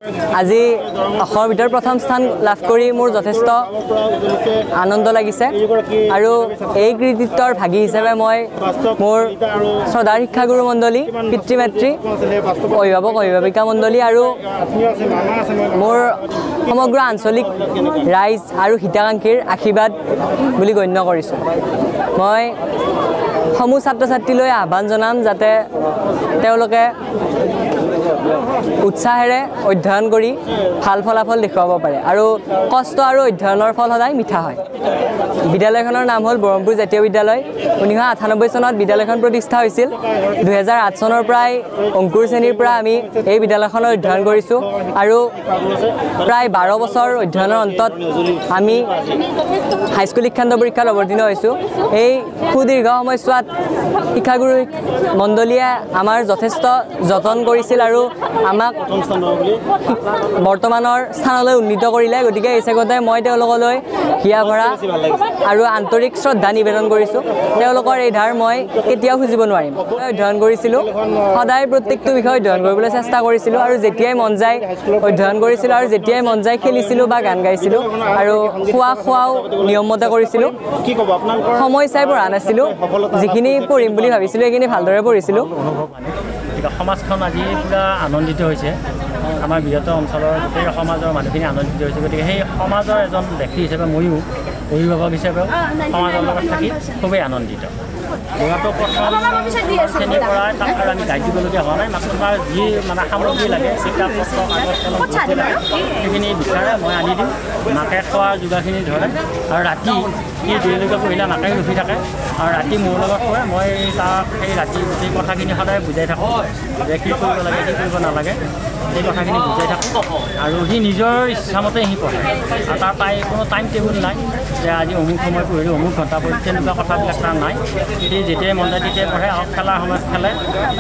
আজি অসমৰ ভিতৰত প্ৰথম স্থান লাভ কৰি মোৰ যথেষ্ট আনন্দ লাগিছে আৰু এই কৃতিত্বৰ ভাগী হিচাপে মই মোৰ শ্ৰদ্ধাৰ শিক্ষাগুৰু মণ্ডলী, পিতৃ মাতৃ, অভিভাৱক অভিভাৱিকা মণ্ডলী আৰু মোৰ সমগ্ৰ আঞ্চলিক ৰাইজ আৰু হিতাকাংক্ষীৰ আশীৰ্বাদ বুলি গণ্য কৰিছোঁ। মই সমূহ ছাত্ৰ ছাত্ৰীলৈ আহ্বান জনাম যাতে তেওঁলোকে উৎসাহেৰে অধ্যয়ন কৰি ভাল ফলাফল দেখুৱাব পাৰে আৰু কষ্ট আৰু অধ্যয়নৰ ফল সদায় মিঠা হয়। বিদ্যালয়খনৰ নাম হ'ল বৰমপুৰ জাতীয় বিদ্যালয়। 1998 চনত বিদ্যালয়খন প্ৰতিষ্ঠা হৈছিল। 2008 চনৰ পৰাই অংকুৰ শ্ৰেণীৰ পৰা আমি এই বিদ্যালয়খনত অধ্যয়ন কৰিছোঁ আৰু প্ৰায় 12 বছৰ অধ্যয়নৰ অন্তত আমি হাইস্কুল শিক্ষান্ত পৰীক্ষাত অৱতীৰ্ণ হৈছোঁ। এই সুদীৰ্ঘ সময়ছোৱাত শিক্ষাগুৰু মণ্ডলীয়ে আমাৰ যথেষ্ট যতন কৰিছিল আৰু আমাক বৰ্তমানৰ স্থানলৈ উন্নীত কৰিলে। গতিকে এই চেগতে মই তেওঁলোকলৈ হিয়া ভৰা আৰু আন্তৰিক শ্ৰদ্ধা নিবেদন কৰিছোঁ। তেওঁলোকৰ এই ধাৰ মই কেতিয়াও খুজিব নোৱাৰিম। মই অধ্যয়ন কৰিছিলোঁ, সদায় প্ৰত্যেকটো বিষয় অধ্যয়ন কৰিবলৈ চেষ্টা কৰিছিলোঁ আৰু যেতিয়াই মন যায় অধ্যয়ন কৰিছিলোঁ আৰু যেতিয়াই মন যায় খেলিছিলোঁ বা গান গাইছিলোঁ আৰু খোৱা খোৱাও নিয়মমতে কৰিছিলোঁ। সময় চাই পঢ়া নাছিলোঁ, যিখিনি পঢ়িম বুলি ভাবিছিলোঁ সেইখিনি ভালদৰে পঢ়িছিলোঁ। সমাজখন আজি পূৰা আনন্দিত হৈছে, আমাৰ বৃহত্তৰ অঞ্চলৰ গোটেই সমাজৰ মানুহখিনি আনন্দিত হৈছে। গতিকে সেই সমাজৰ এজন ব্যক্তি হিচাপে ময়ো অভিভাৱক হিচাপেও সমাজৰ লগত থাকি খুবেই আনন্দিত। ল'ৰাটো প্ৰথম শ্ৰেণীৰ পৰাই তাক আৰু আমি গাইড দিবলগীয়া হোৱা নাই, মাত্ৰ তাৰ যি মানে সামগ্ৰী লাগে, কিতাপ পত্ৰ কাগজ কলম লাগে, সেইখিনি বিচাৰে, মই আনি দিওঁ। মাকে খোৱা যোগাৰখিনি ধৰে আৰু ৰাতি সি দেৰিলৈকে পঢ়িলে মাকে ৰখি থাকে আৰু ৰাতি মোৰ লগত শুৱে। মই তাক সেই ৰাতি গোটেই কথাখিনি সদায় বুজাই থাকোঁ যে কি কৰিব লাগে কি কৰিব নালাগে, সেই কথাখিনি বুজাই থাকোঁ। আৰু সি নিজৰ ইচ্ছামতে সি পঢ়ে আৰু তাৰ তাই কোনো টাইম টেবুল নাই যে আজি অমুক সময় পঢ়িলোঁ অমুক ঘণ্টা পঢ়িলোঁ, তেনেকুৱা কথাবিলাক তাৰ নাই। সি যেতিয়াই মন যায় তেতিয়াই পঢ়ে আৰু খেলাৰ সময়ত খেলে,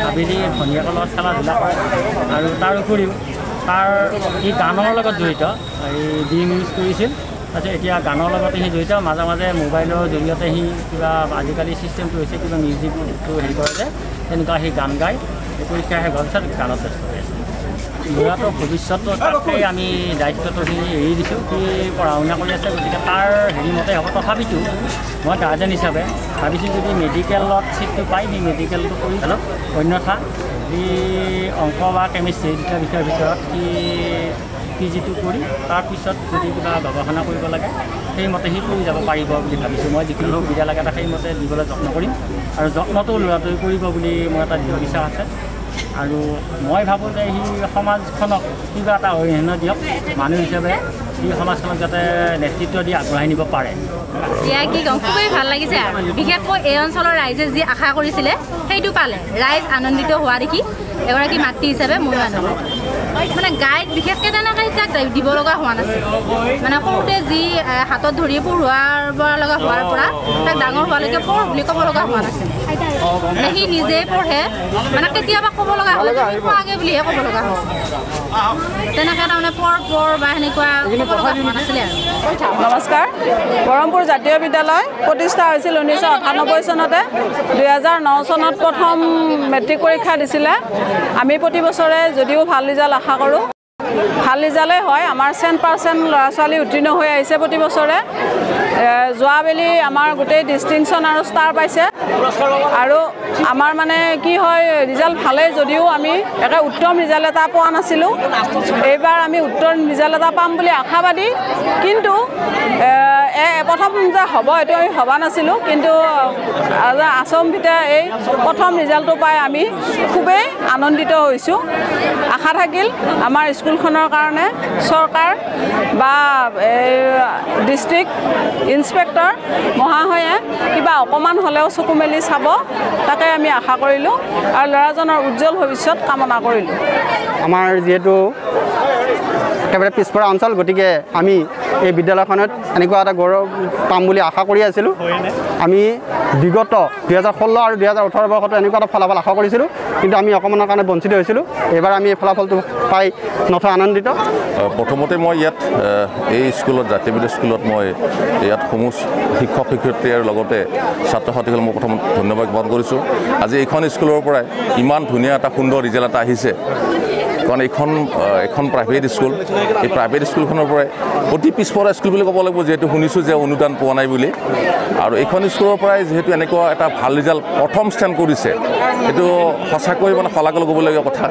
আবেলি ভনীয়েকৰ লগত খেলা ধূলা কৰে। আৰু তাৰ উপৰিও তাৰ সি গানৰ লগত জড়িত, এই ডি মিউজ কৰিছিল, তাৰপিছত এতিয়া গানৰ লগতে সি জড়িত। মাজে মাজে মোবাইলৰ জৰিয়তে সি কিবা আজিকালি ছিষ্টেমটো হৈছে কিবা মিউজিকটো হেৰি কৰে যে তেনেকুৱা সি গান গায়। পৰীক্ষা শেষ হোৱাৰ পিছত গানত ব্যস্ত হৈ আছে। ল'ৰাটোৰ ভৱিষ্যতটো তাকেই আমি দায়িত্বটো সি এৰি দিছোঁ, সি পঢ়া শুনা কৰি আছে, গতিকে তাৰ হেৰি মতে হ'ব। তথাপিতো মই গাৰ্জেন হিচাপে ভাবিছোঁ যদি মেডিকেলত ছিটটো পায় সি মেডিকেলটো কৰি লওক, অন্যথা সি অংক বা কেমিষ্ট্ৰি দুটা বিষয়ৰ ভিতৰত সি পি জিটো কৰি তাৰপিছত যদি কিবা গৱেষণা কৰিব লাগে সেইমতে সি কৰি যাব পাৰিব বুলি ভাবিছোঁ। মই যিখিনি সুবিধা লাগে তাক সেইমতে দিবলৈ যত্ন কৰিম আৰু যত্নটো ল'ৰাটোৱে কৰিব বুলি মোৰ এটা দৃঢ় বিশ্বাস আছে। আৰু মই ভাবোঁ যে সি সমাজখনক কিবা এটা অৰিহণা দিয়ক, মানুহ হিচাপে সি সমাজখনক যাতে নেতৃত্ব দি আগবঢ়াই নিব পাৰে। এতিয়া কি ক'ম, খুবেই ভাল লাগিছে আৰু বিশেষকৈ এই অঞ্চলৰ ৰাইজে যি আশা কৰিছিলে সেইটো পালে। ৰাইজ আনন্দিত হোৱা দেখি এগৰাকী মাতৃ হিচাপে ময়ো আনন্দিত। মানে গাইড বিশেষকৈ তেনেকৈ তাক দিব লগা হোৱা নাছিল, মানে সৰুতে যি হাতত ধৰি পঢ়োৱাৰ লগা হোৱাৰ পৰা তাক ডাঙৰ হোৱালৈকে পঢ় বুলি ক'ব লগা হোৱা নাছিল। মানে সি নিজেই পঢ়ে, মানে কেতিয়াবা ক'ব লগা হ'লে পঢ়াগে বুলিহে ক'ব লগা হৈছে, তেনেকৈ তাৰমানে পঢ় পঢ় বা সেনেকুৱা ক'ব লগা হোৱা নাছিলে। আৰু নমস্কাৰ, বৰমপুৰ জাতীয় বিদ্যালয় প্ৰতিষ্ঠা হৈছিল 1998 চনতে। 2009 চনত প্ৰথম মেট্ৰিক পৰীক্ষা দিছিলে। আমি প্ৰতি বছৰে যদিও ভাল ৰিজাল্ট আশা কৰোঁ, ভাল ৰিজাল্টেই হয়। আমাৰ 100% ল'ৰা ছোৱালী উত্তীৰ্ণ হৈ আহিছে প্ৰতি বছৰে। যোৱাবেলি আমাৰ গোটেই ডিষ্টিংশ্যন আৰু ষ্টাৰ পাইছে। আৰু আমাৰ মানে কি হয়, ৰিজাল্ট ভালেই যদিও আমি একে উত্তম ৰিজাল্ট এটা পোৱা নাছিলোঁ। এইবাৰ আমি উত্তম ৰিজাল্ট এটা পাম বুলি আশাবাদী, কিন্তু প্ৰথম যে হ'ব এইটো আমি ভবা নাছিলোঁ। কিন্তু আচম্বিতে এই প্ৰথম ৰিজাল্টটো পাই আমি খুবেই আনন্দিত হৈছোঁ। আশা থাকিল আমাৰ স্কুলখনৰ কাৰণে চৰকাৰ বা ডিষ্ট্ৰিক্ট ইনস্পেক্টৰ মহাশয়ে কিবা অকণমান হ'লেও চকু মেলি চাব, তাকে আমি আশা কৰিলোঁ আৰু ল'ৰাজনৰ উজ্জ্বল ভৱিষ্যত কামনা কৰিলোঁ। আমাৰ যিহেতু একেবাৰে পিছপৰা অঞ্চল, গতিকে আমি এই বিদ্যালয়খনত এনেকুৱা এটা গৌৰৱ পাম বুলি আশা কৰি আছিলোঁ। আমি বিগত 2016 আৰু 2018 বৰ্ষতো এনেকুৱা এটা ফলাফল আশা কৰিছিলোঁ, কিন্তু আমি অকণমানৰ কাৰণে বঞ্চিত হৈছিলোঁ। এইবাৰ আমি এই ফলাফলটো পাই নথৈ আনন্দিত। প্ৰথমতে মই ইয়াত এই স্কুলত, জাতীয় বিদ্যালয় স্কুলত মই ইয়াত সমূহ শিক্ষক শিক্ষয়িত্ৰী আৰু লগতে ছাত্ৰ ছাত্ৰীসকলক মই প্ৰথম ধন্যবাদ জ্ঞাপন কৰিছোঁ। আজি এইখন স্কুলৰ পৰাই ইমান ধুনীয়া এটা সুন্দৰ ৰিজাল্ট এটা আহিছে। কাৰণ এইখন এখন প্ৰাইভেট স্কুল। এই প্ৰাইভেট স্কুলখনৰ পৰাই অতি পিছপৰা স্কুল বুলি ক'ব লাগিব, যিহেতু শুনিছোঁ যে অনুদান পোৱা নাই বুলি। আৰু এইখন স্কুলৰ পৰাই যিহেতু এনেকুৱা এটা ভাল ৰিজাল্ট প্ৰথম স্থান কৰিছে, এইটো সঁচাকৈ মানে শলাগ ল'বলগীয়া কথা।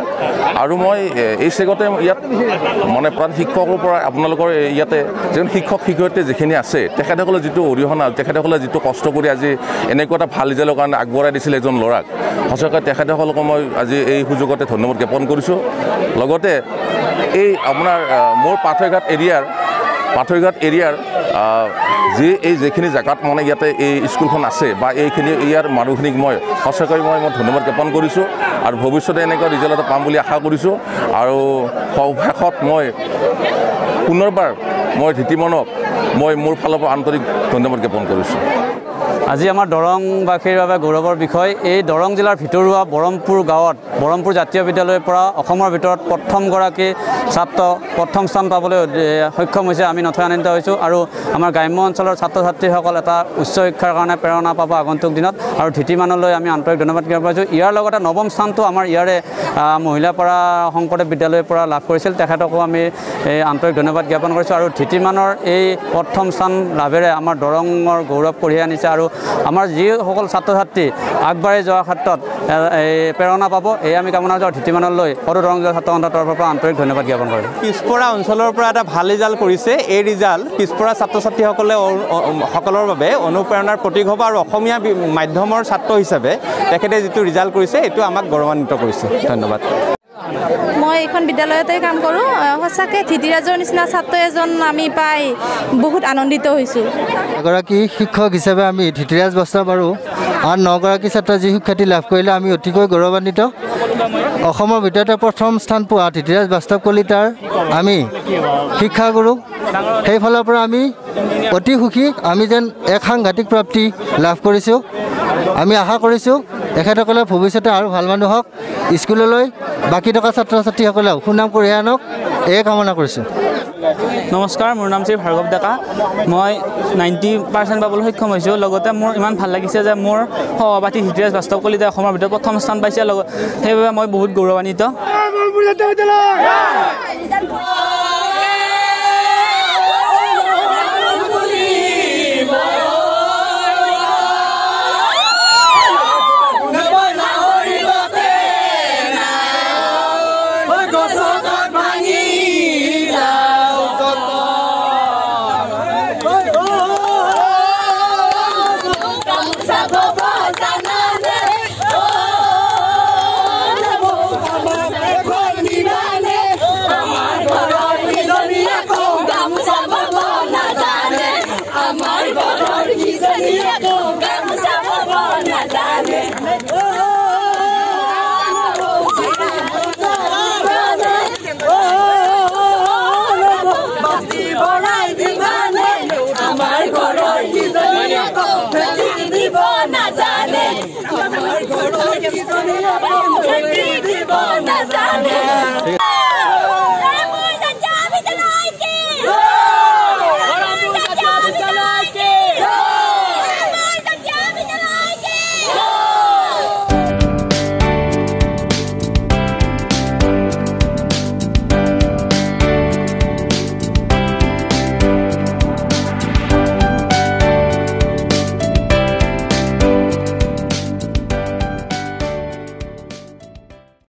আৰু মই এই চেগতে ইয়াত মানে প্ৰধান শিক্ষকৰ পৰা আপোনালোকৰ ইয়াতে যিখন শিক্ষক শিক্ষয়িত্ৰী যিখিনি আছে, তেখেতসকলে যিটো অৰিহণা, তেখেতসকলে যিটো কষ্ট কৰি আজি এনেকুৱা এটা ভাল ৰিজাল্টৰ কাৰণে আগবঢ়াই দিছিল এজন ল'ৰাক, সঁচাকৈ তেখেতসকলকো মই আজি এই সুযোগতে ধন্যবাদ জ্ঞাপন কৰিছোঁ। লগতে এই আপোনাৰ মোৰ পাথৰঘাট এৰিয়াৰ যি এই যিখিনি জেগাত মানে ইয়াতে এই স্কুলখন আছে বা এইখিনি ইয়াৰ মানুহখিনিক মই সঁচাকৈ মই ধন্যবাদ জ্ঞাপন কৰিছোঁ আৰু ভৱিষ্যতে এনেকুৱা ৰিজাল্ট এটা পাম বুলি আশা কৰিছোঁ। আৰু শেষত মই পুনৰবাৰ মই ধীতিমনক মই মোৰ ফালৰ পৰা আন্তৰিক ধন্যবাদ জ্ঞাপন কৰিছোঁ। আজি আমাৰ দৰংবাসীৰ বাবে গৌৰৱৰ বিষয়, এই দৰং জিলাৰ ভিতৰুৱা বৰমপুৰ গাঁৱত বৰমপুৰ জাতীয় বিদ্যালয়ৰ পৰা অসমৰ ভিতৰত প্ৰথমগৰাকী ছাত্ৰ প্ৰথম স্থান পাবলৈ সক্ষম হৈছে। আমি নথৈ আনন্দিত হৈছোঁ আৰু আমাৰ গ্ৰাম্য অঞ্চলৰ ছাত্ৰ ছাত্ৰীসকল এটা উচ্চ শিক্ষাৰ কাৰণে প্ৰেৰণা পাব আগন্তুক দিনত আৰু ধীতিমানলৈ আমি আন্তৰিক ধন্যবাদ জ্ঞাপন কৰিছোঁ। ইয়াৰ লগতে নৱম স্থানটো আমাৰ ইয়াৰে মহিলাপাৰা শংকৰদেৱ বিদ্যালয়ৰ পৰা লাভ কৰিছিল, তেখেতকো আমি এই আন্তৰিক ধন্যবাদ জ্ঞাপন কৰিছোঁ। আৰু ধীতিমানৰ এই প্ৰথম স্থান লাভেৰে আমাৰ দৰঙৰ গৌৰৱ কঢ়িয়াই আনিছে আৰু আমাৰ যিসকল ছাত্ৰ ছাত্ৰী আগবাঢ়ি যোৱাৰ ক্ষেত্ৰত এই প্ৰেৰণা পাব, এই আমি কামনা কৰিছোঁ। ধীতিমানলৈ সদৌ দৰং জিলা ছাত্ৰ সন্থাৰ তৰফৰ পৰা আন্তৰিক ধন্যবাদ জ্ঞাপন কৰিছোঁ। পিছপৰা অঞ্চলৰ পৰা এটা ভাল ৰিজাল্ট কৰিছে, এই ৰিজাল্ট পিছপৰা ছাত্ৰ ছাত্ৰীসকলে সকলৰ বাবে অনুপ্ৰেৰণাৰ প্ৰতীক হ'ব আৰু অসমীয়া মাধ্যমৰ ছাত্ৰ হিচাপে তেখেতে যিটো ৰিজাল্ট কৰিছে এইটো আমাক গৌৰৱান্বিত কৰিছে। ধন্যবাদ। মই এইখন বিদ্যালয়তে কাম কৰোঁ। সঁচাকৈ ধীতিৰাজৰ নিচিনা ছাত্ৰ এজন আমি পাই বহুত আনন্দিত হৈছোঁ। এগৰাকী শিক্ষক হিচাপে আমি ধীতিৰাজ বাস্তৱ আৰু আন 9গৰাকী ছাত্ৰ যি সুখ্যাতি লাভ কৰিলে আমি অতিকৈ গৌৰৱান্বিত। অসমৰ ভিতৰতে প্ৰথম স্থান পোৱা ধীতিৰাজ বাস্তৱ কলিতাৰ আমি শিক্ষাগুৰু, সেইফালৰ পৰা আমি অতি সুখী। আমি যেন এক সাংঘাতিক প্ৰাপ্তি লাভ কৰিছোঁ। আমি আশা কৰিছোঁ তেখেতসকলে ভৱিষ্যতে আৰু ভাল মানুহ হওক, স্কুললৈ বাকী থকা ছাত্ৰ ছাত্ৰীসকলেও সুনাম কঢ়িয়াই আনক, এয়ে কামনা কৰিছোঁ। নমস্কাৰ, মোৰ নাম শ্ৰী ভাৰ্গৱ ডেকা। মই 90% পাবলৈ সক্ষম হৈছোঁ। লগতে মোৰ ইমান ভাল লাগিছে যে মোৰ সহপাঠী ধীতিৰাজ বাস্তৱ কলিতাই অসমৰ ভিতৰত প্ৰথম স্থান পাইছে, সেইবাবে মই বহুত গৌৰৱান্বিত। নাজানে।